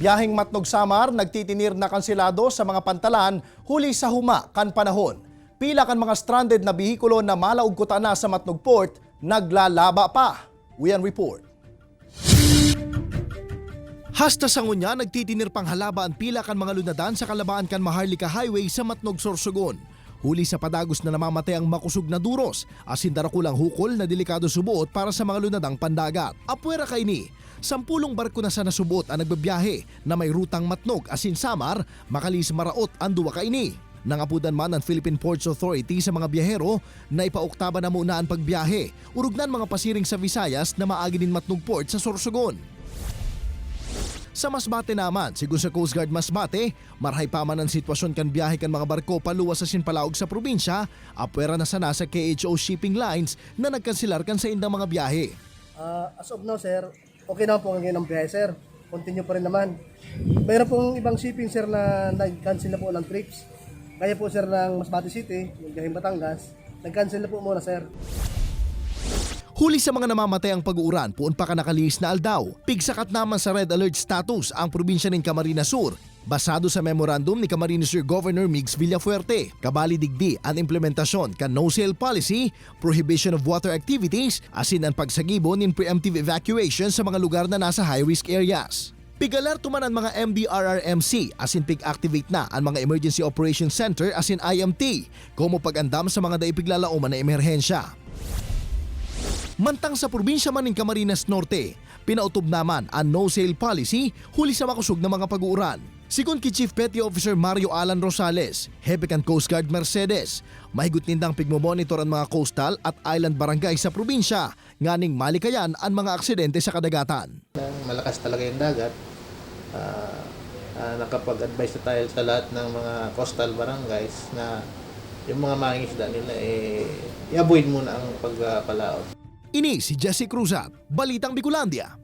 Biyaheng Matnog Samar nagtitinir na kanselado sa mga pantalan huli sa huma kan panahon. Pila kan mga stranded na bihikulo na malaog kuta na sa Matnog Port naglalaba pa. Uyan report. Hasta sa ngunya, nagtitinir pang halaba ang pila kan mga lunadan sa kalabaan kan Maharlika Highway sa Matnog, Sorsogon. Huli sa padagos na namamatay ang makusog na duros, asin darakulang hukol na delikado subuot para sa mga lunadang pandagat. Apwera kaini, 10 barko na sa nasubot ang nagbabiyahe na may rutang Matnog asin Samar, makalis maraot ang duwa kaini. Nangapudan man ang Philippine Ports Authority sa mga biyahero na ipauktaba na muna ang pagbiyahe, urugnan mga pasiring sa Visayas na maagi din Matnog Port sa Sorsogon. Sa Masbate naman, sigun sa Coast Guard Masbate, marhay pa man ang sitwasyon kan biyahe kan mga barko paluwas sa Sinpalaog sa probinsya, apwera na sana sa KHO Shipping Lines na nagkanselar kan sa indang mga biyahe. As of now, sir, okay naman po ang ngayon ng biyahe, sir. Continue pa rin naman. Mayroon pong ibang shipping, sir, na nag-cancel na po ng trips. Kaya po, sir, ng Masbate City, yung biyaheng Batangas, nag-cancel na po muna, sir. Huli sa mga namamatay ang pag-uuran, puon pa ka nakalihis na aldaw. Pigsakat naman sa red alert status ang probinsya ng Camarines Sur. Basado sa memorandum ni Camarines Sur Governor Migs Villafuerte, kabali digdi ang implementasyon kan no sail policy, prohibition of water activities, asin ang pagsagibo nin preemptive evacuation sa mga lugar na nasa high-risk areas. Pigalerto man ang mga MDRRMC asin pig-activate na ang mga Emergency Operations Center asin IMT como pag-andam sa mga daipiglalauman na emerhensya. Mantang sa probinsya man ng Camarines Norte, pinautob naman ang no-sail policy huli sa makusog na mga pag-uuran. Sigun ki Chief Petty Officer Mario Alan Rosales, hepe kan Coast Guard Mercedes, mahigot nindang pigmomonitor ang mga coastal at island barangay sa probinsya, nganing malikayan ang mga aksidente sa kadagatan. Malakas talaga yung dagat. Nakapag-advise na tayo sa lahat ng mga coastal barangays na yung mga mangingisda nila eh i-avoid muna ang pagpalaot. Ini si Jesse Cruzat, Balitang Bicolandia.